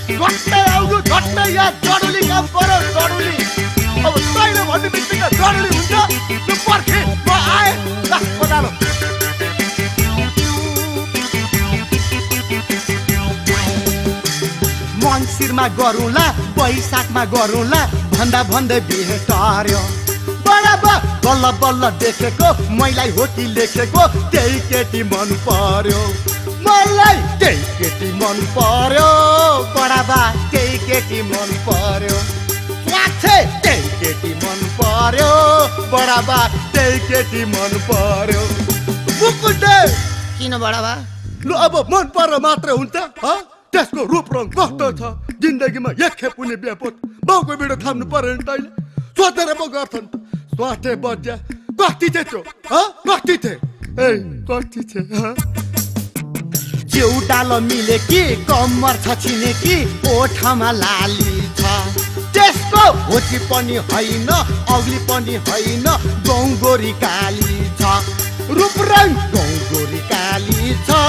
झट्टै आउनु झट्टै यहाँ जडुली काम पर्यो जडुली अब तैँले भन्ने बित्तिकै जडुली हुन्छ तँ पर्खे म आएँ ल बजालो मङ्सिरमा गरौँला वैशाखमा गरौँला भन्दा भन्दै बिहे टर्यो बराबर बल्ल बल्ल देखेको मैलाई हो कि लेखेको त्यही केटी मन पर्यो मलाई त्यही केटी मन पर्यो बडाबा त्यही केटी मन पर्यो लाग्छे त्यही केटी मन पर्यो बडाबा त्यही केटी मन पर्यो मुकुन्दे किन बडाबा लु अब मन पर्यो मात्र हुन्छ त्यसको रूप रङ कस्तो छ जिन्दगीमा एक खेप हुने बेपोत बाउको बिडो थाम्नु पर्यो नि तैँले सोधेर पो गर्छन् स्वाटे बज्या कति थिए त्यो कति थिए ए कति थिए जेउडालो मिले कि कम्मर छ छिने कि ओठमा लाली छ त्यसको होची पनि होइन अग्ली पनि होइन गौगोरी काली छ रूप रङ गौगोरी काली छ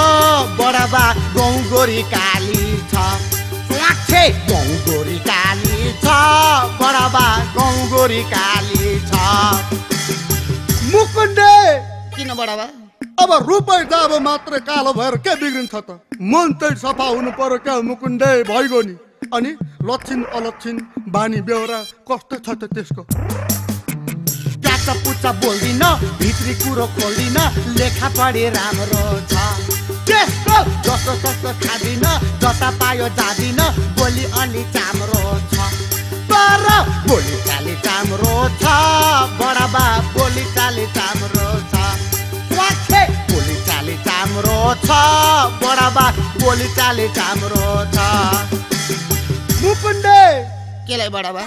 बडाबा गौगोरी काली छ लाग्छे गौगोरी काली छ बडाबा गौगोरी काली छ मुकुन्दे किन बडाबा अब रुपै दाब मात्र कालो भएर के बिग्रिन्छ त मन चाहिँ सफा हुनु पर्यो क्या मुकुन्दे भइगयो नि अनि लक्षिन अलक्षिन बानी बेहोरा कस्तो छ त त्यसको प्याचा पुच्चा बोल्दिन भित्री कुरो खोल्दिन लेखा पढे राम्रो छ त्यसको जस्तो सस्तो खादिन जता पायो जादिन बोली अलि चाम्रो छ तर बोली चाली चाम्रो छ बडाबा बोली चाली चाम्रो छ लाग्छे बोली चाली चाम्रो छ बडाबा बोली चाली चाम्रो छ मुकुन्दे केलाई बडाबा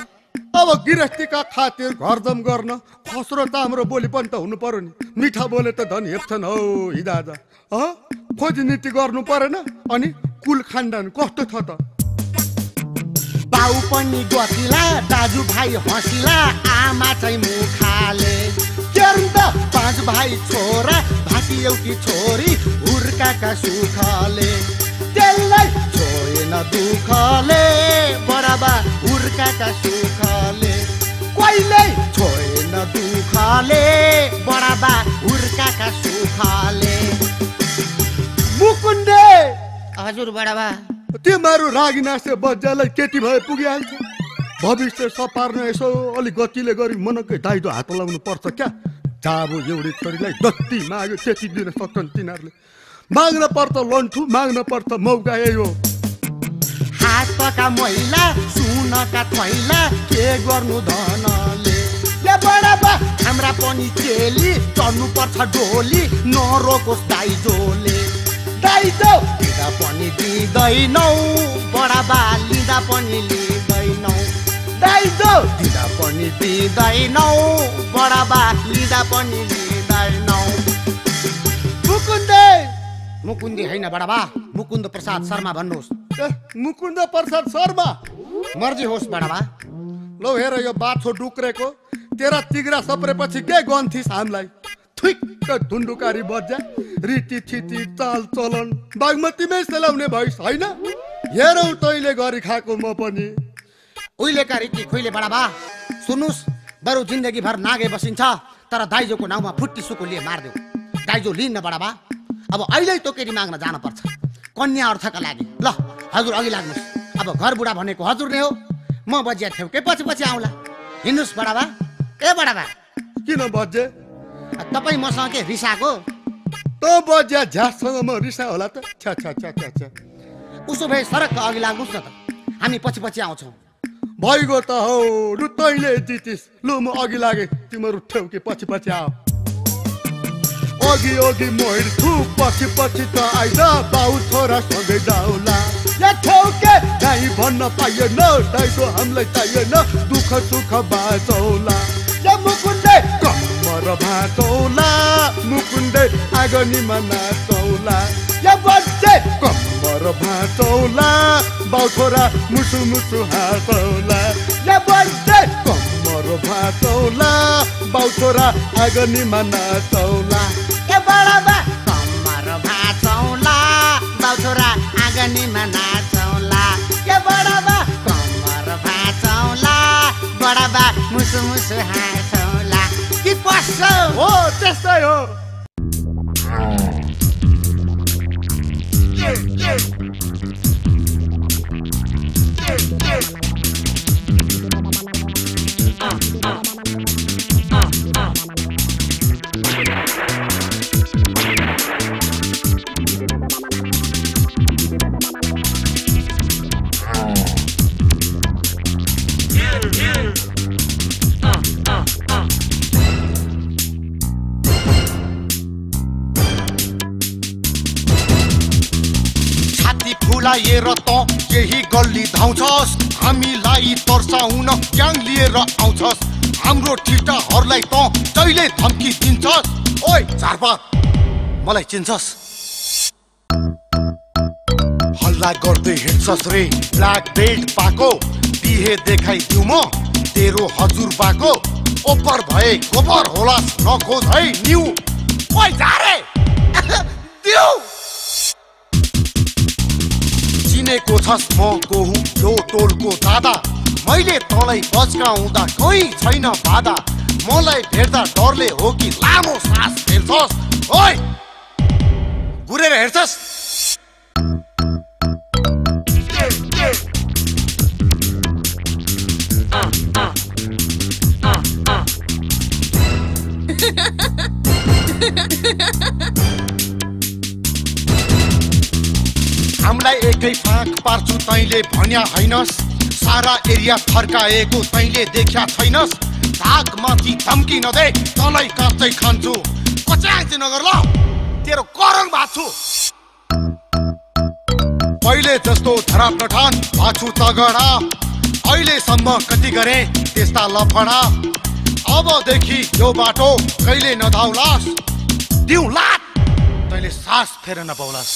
अब गृहस्थीका खातिर घरजम गर्न खस्रो चाम्रो बोली पनि त हुनु पर्यो नि मिठा बोले त धन हेप्छन् हौ हिदाजा खोजी नीति गर्नु परेन अनि कुल खानदान कस्तो छ त बाउ पनि गतिला दाजुभाइ हँसिला आमा चाहिँ मुखाले केरन्त 5 भाइ छोरा भाटी एउटी छोरी हुर्काका सुखले त्यसलाई छोएन दुखले बराबा हुर्काका सुखले कहिले छोएन दुखले बराबा हुर्काका सुखले मुकुन्दे हजुर बडाबा तिमीहरू रागिनासे बज्जालाई केटी भए पुगिहाल्छ भविष्य सपार्न यसो अलिक गतिले गरी मनकै दाइदो हात लाउनु पर्छ क्या जाबो एउटी छोरीलाई जति माग्यो त्यति दिन सक्छन् तिनीहरूले माग्न पर्छ लन्ठु माग्न पर्छ मौका यही हो हातका मैला सुनका थैला के गर्नु धनले ले बडाबा हाम्रा पनि चेली चढ्नु पर्छ डोली नरोकोस् दाइजोले दाइजो लिँदा पनि दिँदैनौ बडाबा लिँदा पनि लिँदैनौ दाइजो दिँदा पनि दिँदैनौ बडाबा लिँदा पनि लिँदैनौ मुकुन्दे मुकुन्दी होइन बडाबा मुकुन्द प्रसाद शर्मा भन्नुहोस् मुकुन्द प्रसाद शर्मा मर्जी होस् बडाबा लौ हेर यो बाछो डुक्रेको तेरा तिग्रा सप्रेपछि के गन्थिस् हामीलाई ठिक्क धुन्डुकारी बज्या रीति थिति चाल चलन बागमतीमै सेलाउने भइस होइन हेरौ तैले गरी खाएको म पनि उहिलेका रीति खुइले बडाबा सुन्नुस् बरु जिन्दगी भर नागे बसिन्छ तर दाइजोको नाउँमा फुट्टी सुकुलिए मार्देऊ दाइजो लिन्न बडाबा अब अहिले तो केटी माग्न जान पर्छ कन्या अर्थका लागि ल हजुर अघि लाग्नुहोस् अब घर बुढा भनेको हजुर नै हो म बजिया ठेउके पछि पछि आउँला हिँड्नुहोस् बडाबा ए बडाबा किन बजे तपाईँ मसँग के रिसाको त बजिया झ्यासँग म रिसा होला त छ्या छ्या छ्या छ्या छ्या उसो भए सरक अघि लाग्नुहोस् न त हामी पछि पछि आउँछौँ भइगयो त हौ लु तैँले जितिस् लु म अघि लागे तिमीहरू ठेउके पछि पछि आऊ अघि अघि म हिँड्छु पछि पछि त आइज बाउ छोरा सँगै जाउला या ठेउके दाइ भन्न पाइएन दाइको हामीलाई चाहिएन दुःख सुख बाँचौला या मुकुन्दे कम्मर भाँचौला मुकुन्दे आगनीमा नाचौला या बच्चे कम्मर भाँचौला बाउ छोरा मुसु मुसु हाँसौला या बच्चे कम्मर भाँचौला बाउ छोरा आगनीमा नाचौला ए बडाबा कम्मर भाँचौला बाउ छोरा आगनीमा नाचौला ए बडा हो। फुलाएर त यही गल्ली धाउँछस् हामीलाई तर्साउन ग्याङ लिएर आउँछस् हाम्रो ठिटाहरूलाई त जहिले धम्की दिन्छस् ओइ झारपात मलाई चिन्छस् हल्ला गर्दै हिँड्छस् रे ब्ल्याक बेल्ट पाको बिहे देखाइदिउ म तेरो हजुर बाको ओपर भए गोबर होलास नखोज है न्यू ओइ झारे दिउ चिनेको छस् म को हुँ यो टोलको दादा मैले तँलाई बच्काउँदा कोही छैन बाधा मलाई भेट्दा डरले हो कि लामो सास फेर्छस् ओइ गुरेर हेर्छस् हामीलाई एकै फाँक पार्छु तैँले भन्या हैनस् सारा एरिया थर्काएको तैँले देख्या छैनस् धाकमाथि धम्की नदे तँलाई काट्दै खान्छु कच्याङ चाहिँ नगर ल तेरो करङ भाछु पहिले जस्तो धराप नठान भाछु तगडा अहिलेसम्म कति गरे त्यस्ता लफडा अबदेखि यो बाटो कहिले नधाउलास दिउ लात तैँले सास फेर नपाउलास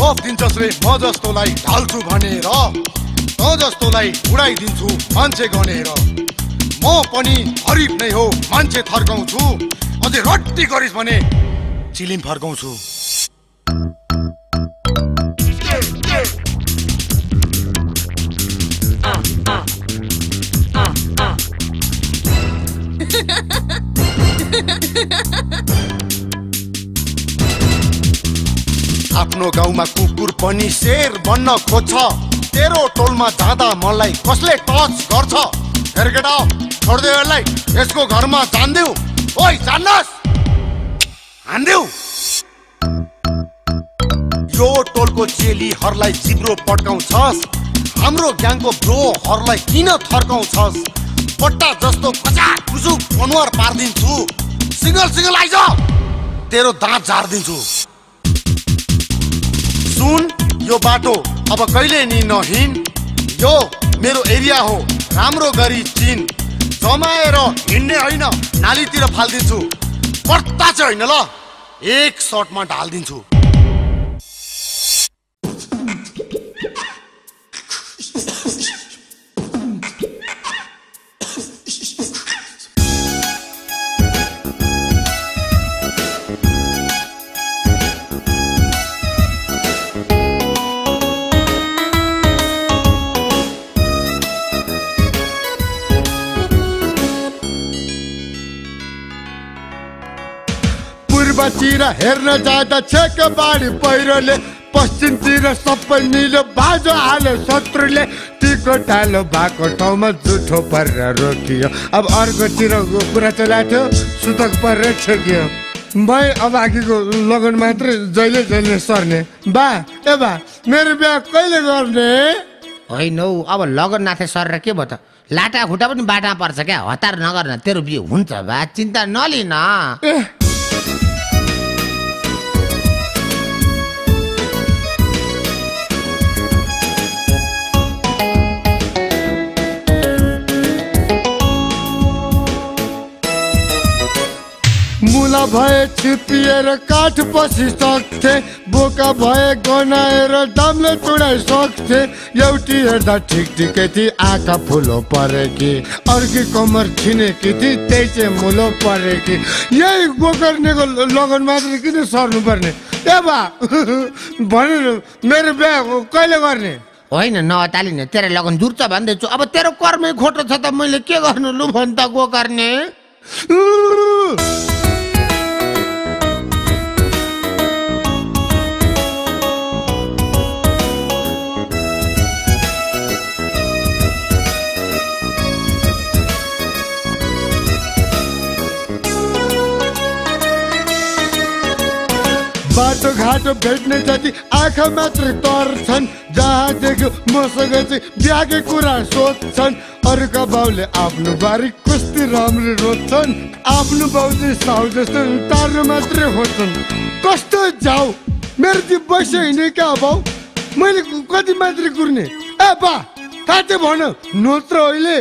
गफ दिन्छस् रे म जस्तोलाई ढाल्छु भनेर त जस्तोलाई उडाइदिन्छु मान्छे गनेर म पनि हरिफ नै हो मान्छे थर्काउँछु अझै रट्टी गरिस् भने चिलिम फर्काउँछु आफ्नो गाउँमा कुकुर पनि शेर बन्न खोज्छ तेरो टोलमा जाँदा मलाई कसले टच गर्छ हेरकेटा छोड्देऊ यसलाई यसको घरमा जान्देऊ ओइ जान्नस् हान्देऊ यो टोलको चेलीहरूलाई जिब्रो पड्काउँछस् हाम्रो ग्याङको ब्रोहरूलाई किन थर्काउँछस् पट्टा जस्तो कचा खुसु अनुहार पारिदिन्छु सिंगल सिंगल आइज तेरो दाँत झारिदिन्छु सुन यो बाटो अब कहिले नि नहिन् यो मेरो एरिया हो राम्रो गरी चिन जमाएर हिँड्ने होइन नालीतिर फालिदिन्छु पर्ता चाहिँ होइन ल एक सर्टमा ढालिदिन्छु पूर्वतिर हेर्न जाँदा छेक बाढी पहिरोले पश्चिमतिर सबै निलो बाजो हाल्यो शत्रुले टिको टालो भएको ठाउँमा जुठो परेर रोकियो अब अर्कोतिर कुरा चलाएको सुतक परेर छेकियो भाइ अब आगीको लगन मात्रै जहिले जहिले सर्ने बा ए बा मेरो बिहा कहिले गर्ने होइन हौ अब लगन नाथे सरेर के भयो त लाटा खुट्टा पनि बाटामा पर्छ क्या हतार नगर्न तेरो बिहे हुन्छ बा चिन्ता नलिन मुला भए छिपिएर काठ बसिसक्थे बोका भए गनाएर दामले चुडाइसक्थे एउटी हेर्दा ठिक ठिकै थिए आँखा फुलो परेकी अर्की कमर छिनेकी थिए त्यही चाहिँ मुलो परेकी यही गोकर्नेको लगन मात्र किन सर्नु पर्ने ए बा भनेर मेरो बिहा कहिले गर्ने होइन नअतालिने तेरो लगन जुर्छ भन्दैछु अब तेरो कर्मै खोटो छ त मैले के गर्नु लु भन् त गोकर्ने बाटो घाटो भेट्ने जति आँखा मात्र तर्छन् जहाँ देख्यो मसँग चाहिँ बिहाकै कुरा सोध्छन् अरूका बाउले आफ्नो बारी कस्तो राम्रो रोज्छन् आफ्नो बाउ चाहिँ साउ जस्तो तार्नु मात्रै खोज्छन् कस्तो जाऊ मेरो त्यो पैसा हिँड्ने क्या बाउ मैले कति मात्रै कुर्ने ए बा काटे भन नत्र अहिले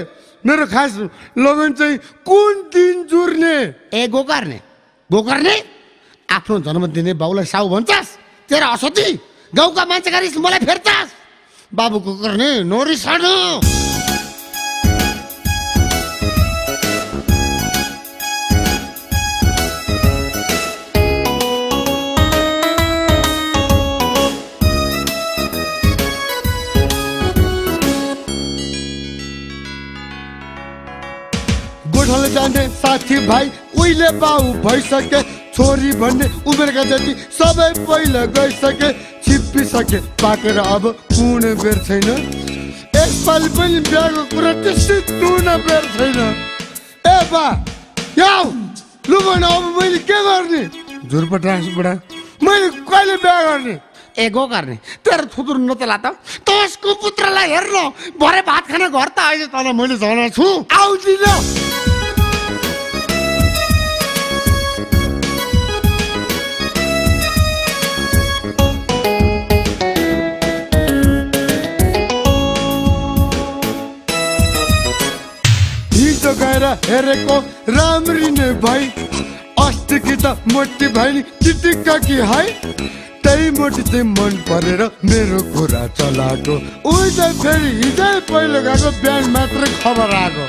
मेरो खास लगन चाहिँ कुन दिन जुर्ने ए गोकर्ने आफ्नो जन्म दिने बाउलाई साउ भन्छस् तेरा असोती गाउँका मान्छेका रिस मलाई फेर्छस् बाबु गोकर्ने नरिसानु गोठाला जाने साथी भाइ उहिले बाउ भइसके छोरी भन्ने उमेरका जति सबै पहिला गइसके छिप्पिसके पाकेर अब कुन बेर छैन यसपालि पनि बिहाको कुरा त्यस्तै टुन बेर छैन ए बा याउ लु भन अब मैले के गर्ने झुरपटासबाट मैले कहिले बिहा गर्ने ए गोकर्ने तेरो थुतुर नचला त तसको पुत्रलाई हेर्न भरे भात खाना घर त अहिले तँलाई मैले जान छु आउँदिन हिजो गएर हेरेको राम्री नै भाइ अस्ति कि त मोटी भाइ नि चिटिक्का कि है त्यही मोटी चाहिँ मन परेर मेरो कुरा चलाएको उही चाहिँ फेरि हिजै पहिलो गएको बिहान मात्रै खबर आएको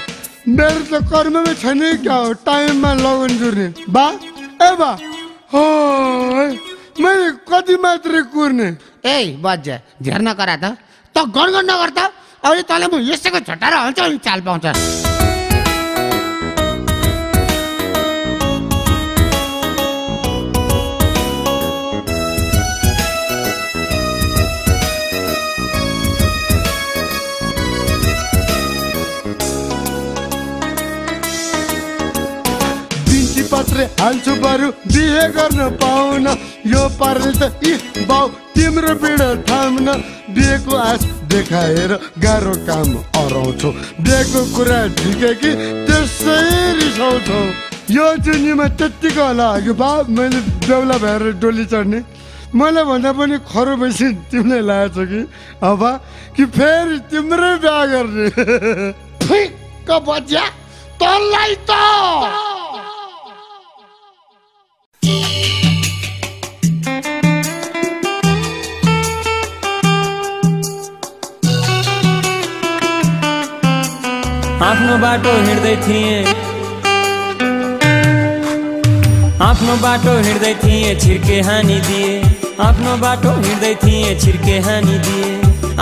मेरो त कर्ममै छैन क्या हो टाइममा लगन जुर्ने बा ए बा हो मैले कति मात्रै कुर्ने ए बज्जा झेर नकरा त गणगण नगर त अहिले तँलाई म यसैको झटाएर हाल्छ अनि चाल पाउँछ पत्रे हाल्छु बरु बिहे गर्न पाउन यो पारले त इ बाउ तिम्रो पीडा थाम्न बिहेको आश देखाएर गाह्रो काम अराउँछौ बिहेको कुरा ठिकै कि त्यसै रिसाउँछौ यो जुनीमा त्यत्तिको होला कि बा मैले बेहुला भएर डोली चढ्ने मलाई भन्दा पनि खरो बेसी तिमीलाई लागेको छ कि अब कि फेरि तिम्रै बिहा गर्ने ठिक्क बज्या तँलाई त आफ्नो बाटो हिँड्दै थिएँ छिर्के हानिदिए आफ्नो बाटो हिँड्दै थिएँ छिर्के हानिदिए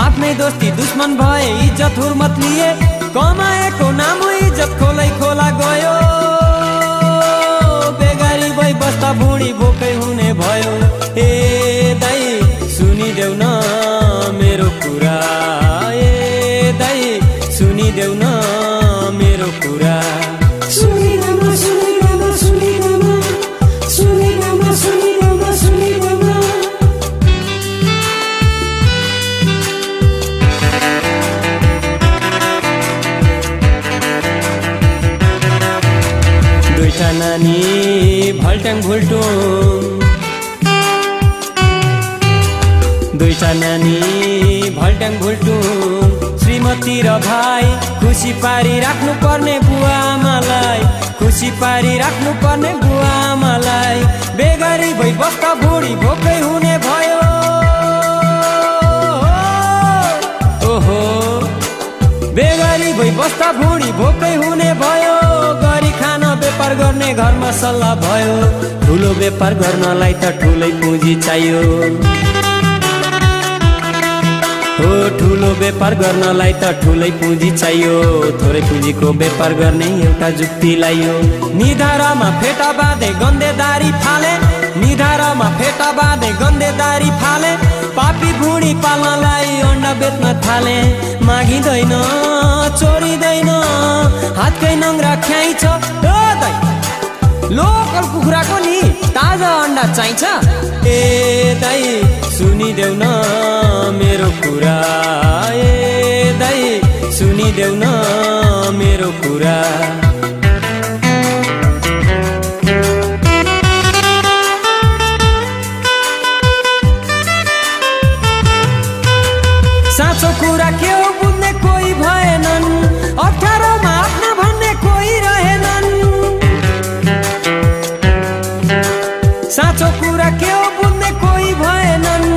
आफ्नै दोस्ती दुश्मन भए इज्जत हुर्मत लिए कमाएको नाम इज्जत खोलै खोला गयो बेगारी भई बस्दा बुढी भोकै हुने भयो ए दाइ सुनिदेऊ न मेरो कुरा ए दाइ सुनिदेऊ न मेरो कुरा दुईटा नानी भल्ट्याङ भुल्टुङ दुईटा नानी भल्ट्याङ भुल्टुङ श्रीमती र भाइ खुसी पारी राख्नु पर्ने बुवा आमालाई खुसी पारी राख्नु पर्ने बुवा आमालाई बेगारी भई बस्दा बुढी भोकै हुने भयो ओहो बेगारी भई बस्दा बुढी भोकै हुने भयो गरी खान व्यापार गर्ने घरमा सल्लाह भयो ठुलो व्यापार गर्नलाई त ठुलै पुँजी चाहियो हो ठुलो व्यापार गर्नलाई त ठुलै पुँजी चाहियो थोरै पुँजीको व्यापार गर्ने एउटा जुक्ति लाइयो निधारमा फेटा बाँधे गन्देदारी फाले निधारमा फेटा बाँधे गन्देदारी फाले पापी भुँडी पाल्नलाई अन्डा बेच्न थाले मागिँदैन चोरिँदैन हातकै नङ्ग्रा ख्याइछ लोकल कुखुराको नि ताजा अन्डा चाहिन्छ। ए दाइ सुनिदेऊ न मेरो कुरा, ए दाइ सुनिदेऊ न मेरो कुरा। साँचो कुरा के हो बुझ्ने कोही भएनन्, अप्ठ्यारोमा आफ्ना भन्ने कोही रहेनन्। साँचो कुरा के हो बुझ्ने कोही भएनन्,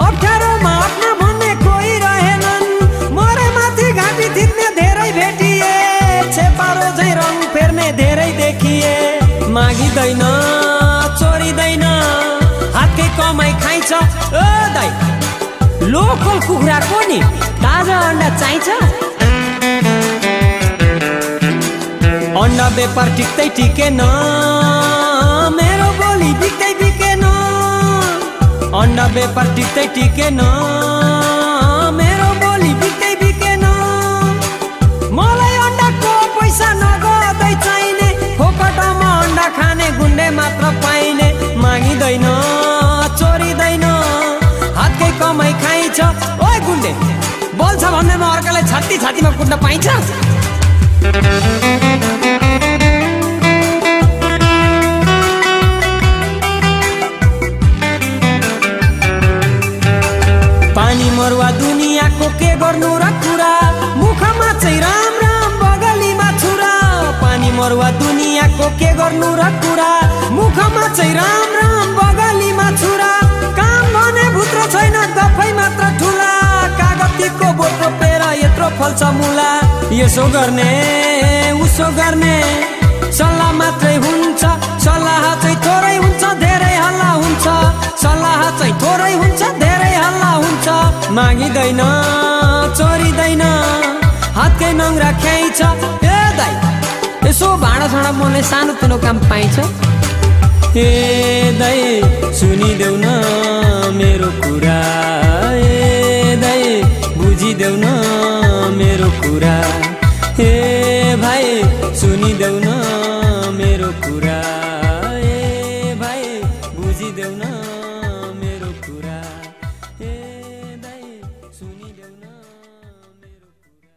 अप्ठ्यारोमा आफ्ना भन्ने कोही रहेनन्। मरे माथि घाँटी थिच्ने धेरै भेटिए, छेपारो झै रङ फेर्ने धेरै देखिए। मागिँदैन चोरिँदैन, हातकै कमाइ खाइन्छ। ओ दाइ लोकल कुखुराको नि ताजा अन्डा चाहिन्छ। अन्डा व्यापार टिक्दै टिकेन, मेरो बोली बिक्दै बिकेन। अन्डा व्यापार टिक्दै टिकेन, मेरो बोली बिक्दै बिकेन। मलाई अन्डाको पैसा नगदै चाहिने, फोकटमा अन्डा खाने गुन्डे मात्र पाइने। मागिँदैन चोरिँदैन, हातकै कमाइ खाइन्छ। ओइ गुन्डे बोल्छ भन्दैमा अर्कालाई छाती छातीमा कुट्न पाइन्छ। पानी मरुवा दुनियाँको के गर्नु र कुरा, मुखमा चाहिँ राम राम बगलीमा छुरा। पानी मरुवा दुनियाँको के गर्नु र कुरा, मुखमा चाहिँ राम राम बगलीमा छुरा। काम भने भुत्रो छैन, गफै मात्र ठुला। कागतीको बोट रोपेर यत्रो फल्छ मुला। यसो गर्ने उसो गर्ने सल्लाह मात्रै हुन्छ, सल्लाह चाहिँ थोरै हुन्छ धेरै हल्ला हुन्छ। सल्लाह चाहिँ थोरै हुन्छ धेरै हल्ला हुन्छ। मागिँदैन चोरिँदैन, हातकै नङ्ग्रा ख्याइन्छ। ए दाइ यसो भाँडा साँडा मोल्ने सानो तिनो काम पाइन्छ। ए दाइ सुनिदेऊ न मेरो कुरा, ए दाइ बुझिदेऊ न मेरो कुरा। ए भाइ सुनिदेऊ न मेरो कुरा, ए भाइ बुझिदेऊ न मेरो कुरा। ए दाइ सुनिदेऊ न मेरो कुरा।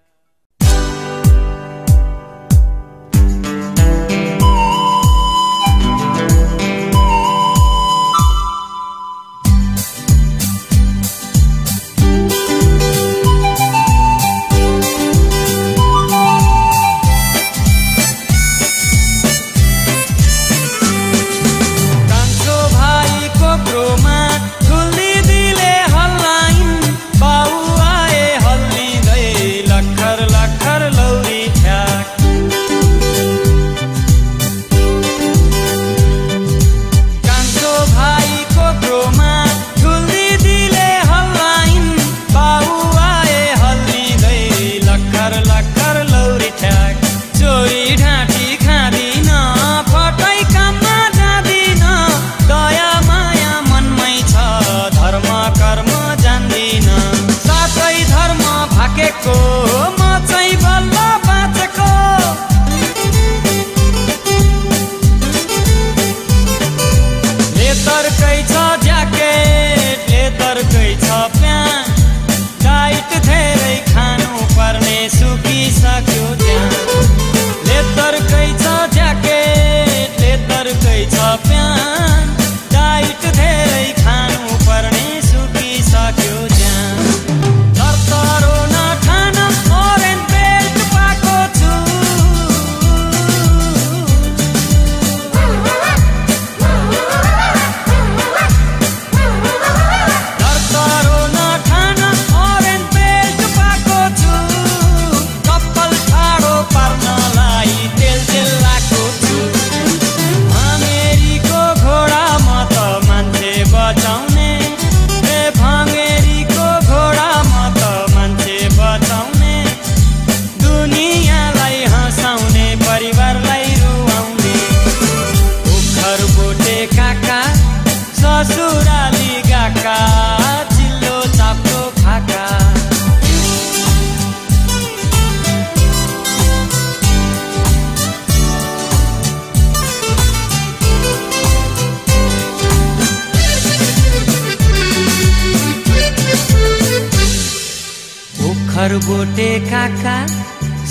खरबोटे काका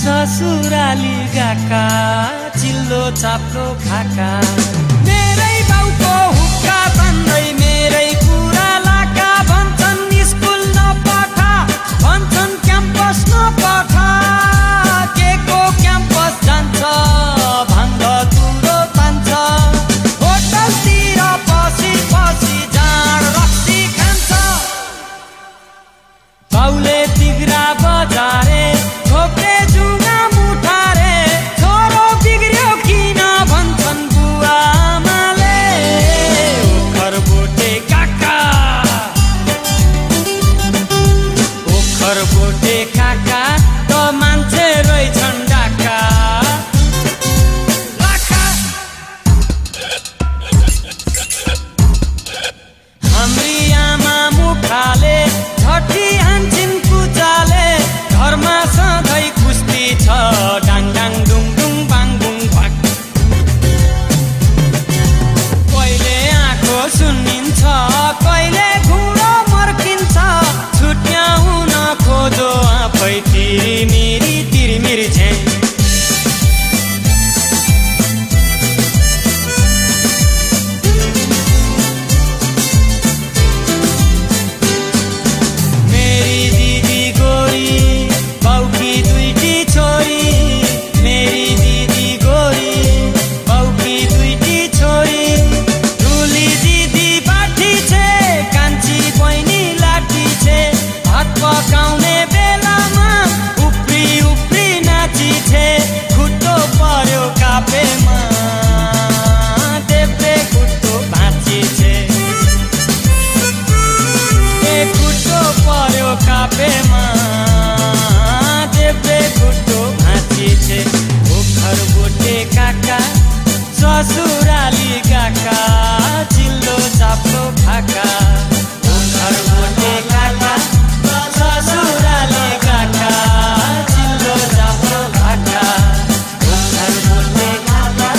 ससुराली गाका चिल्लो चाप्लो खाका मेरै बाउको हुक्का भन्दै मेरै कुरा लाका भन्छन् स्कुल नपठा भन्छन् क्याम्पस नपठा के को क्याम्पस जान्छ भाङ्ग तुरो तान्छ होटलतिर पसी पसी जाँड रक्सी खान्छ बाउले तिग्रा बजारे थोप्रे जुगा मुठारे छोरो बिग्रियो किन भन्छन् बुवा आमाले खरबोटे काका ओ खरबोटे काका त मान्छे रहेछन् डाका हाम्री आमा मुखाले झट्टी हान्छिन् कुचाले घरमा सधैँ कुस्ती छ डाङ डाङ डुङ डुङ बाङ बुङ भाग कहिले आँखो सुन्निन्छ कहिले घुँडो मर्किन्छ छुट्याउन खोजो आफै तिरिमिरी तिरिमिरी झ्याङ पकाउने बेलामा उफ्री उफ्री नाची छे खुट्टो पर्यो कापेमा देब्रे खुट्टो भाँची छे ए खुट्टो पर्यो कापेमा देब्रे खुट्टो भाँची छे ओ खरबोटे काका ससुराली गाका चिल्लो चाप्लो खाका ओ खरबोटे काका ससुराली गाका चिल्लो चाप्लो खाका ओ खरबोटे काका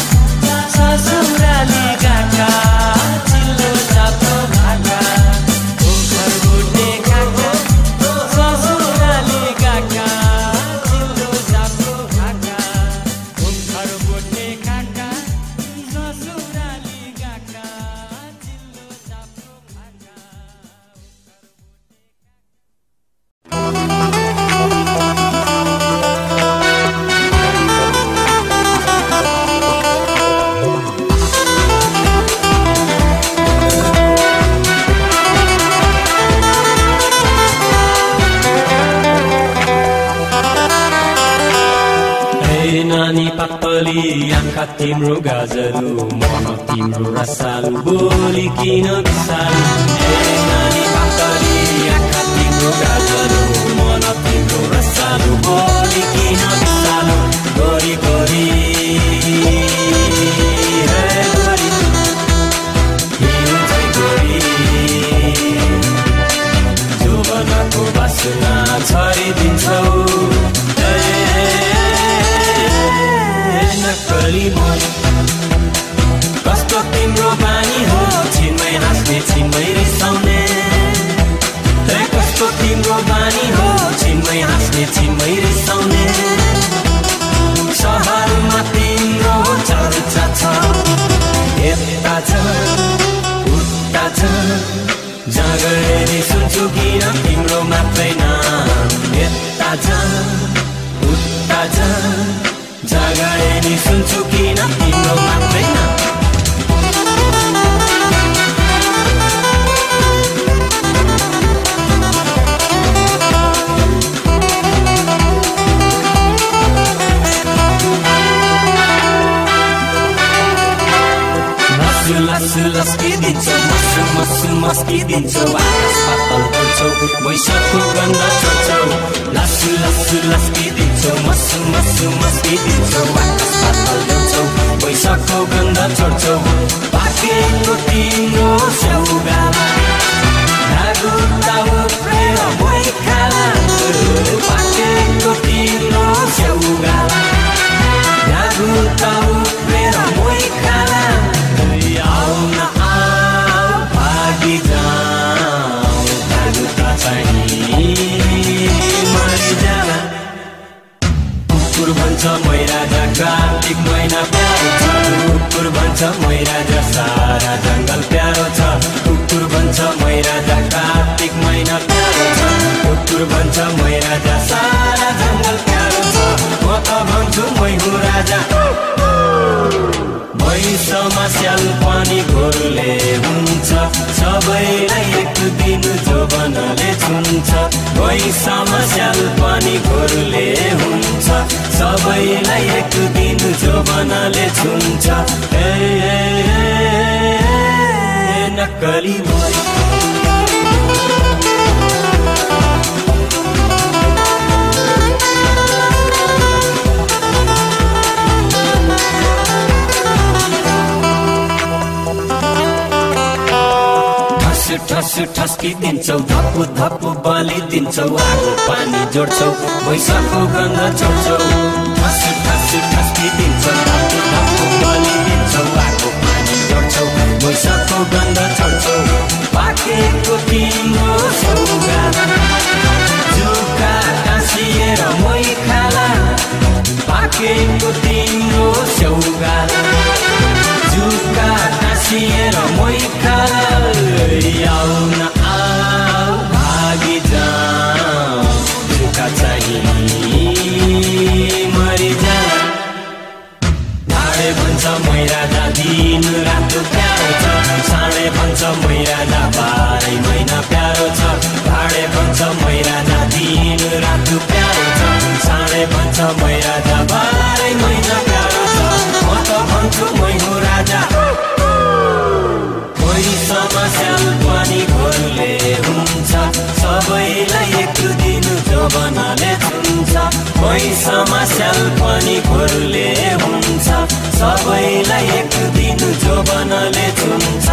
ससुराली गाका चिल्लो चाप्लो खाका ओ खरबोटे काका ससुराली गाका चिल्लो चाप्लो खाका ओ खरबोटे काका ससुराली गाका चिल्लो चाप्लो खाका नानी पातली आँखा तिम्रो गाजरु मन तिम्रो रसालु बोली किन बिसालु नानी पातली आँखा तिम्रो गाजरु मन तिम्रो रसालु बोली किन बिसालु गोरी गोरी हे गोरी हिउँदै गोरी जोबनको बासना छरिदिन्छौ नक्कली मन कस्तो तिम्रो बानी हो छिनमै हाँस्ने छिनमै रिसाउने कस्तो तिम्रो बानी हो छिनमै हाँस्ने छिनमै रिसाउने सहरमा तिम्रो चर्चा छ यता छ उता छ जागरेरी सुन्छु किन तिम्रो मात्रै नाम यता छ उता छ जागरेनी सुन्छु किन तिम्रो मात्रै नाम लस्सु लस्किदिन्छौ मस्सु मस्सु मस्किदिन्छौ आकाश पातल गर्छौ वैशाखको गन्ध छोड्छौ लस्सु लस्सु लस्किदिन्छौ मस्सु मस्सु मस्किदिन्छौ आकाश पातल गर्छौ वैशाखको गन्ध छोड्छौ पाकेको तिम्रो स्याउगाला धागो ताउ प्रेर मोइ खाला पाकेको तिम्रो स्याउगाला धागो ताउ प्रेर मोइ खाला भागी जाऊ, भागुता चाहिँ मरि जा सारा जङ्गल प्यारो छ कुकुर भन्छ मै राजा कार्तिक महिना प्यारो छ कुकुर भन्छ मै राजा सारा जङ्गल प्यारो छ म त भन्छु मै हुँ राजा भैँसमा स्याल पनि गोरुले हुन्छ सबैलाई एक दिन जोबनले छुन्छ भैँसमा स्याल पनि गोरुले हुन्छ सबैलाई एक दिन जोबनले छुन्छ नक्कली मोरी ठस ठस्किदिन्छौ धप्पु धप्पु बलिदिन्छौ आगो पानी जोड्छौ भैँसको गन्ध छोड्छौ ठस ठस्किदिन्छौ धप्पु धप्पु बलिदिन्छौ आगो पानी जोड्छौ भैँसको गन्ध छोड्छौ पाकेको तिम्रो सौगात जुका टाँसिएर मै खाला पाकेको तिम्रो सौगात जुका टाँसिएर मै खाला आउन आऊ भागी जाऊ जुका चाहिँ मरिजा ढाडे भन्छ मै राजा दिन रात प्यारो छ साँडे भन्छ मै राजा 12 महिना प्यारो छ ढाडे भन्छ मै राजा दिन रात प्यारो छ साँडे भन्छ मै राजा 12 महिना प्यारो छ म त भन्छु मै हुँ राजा स्याल पनि घोरले हुन्छ सबैलाई एक दिन जोबनले छुन्छ भैँसमा स्याल पनि घोरले हुन्छ सबैलाई एक दिन जोबनले छुन्छ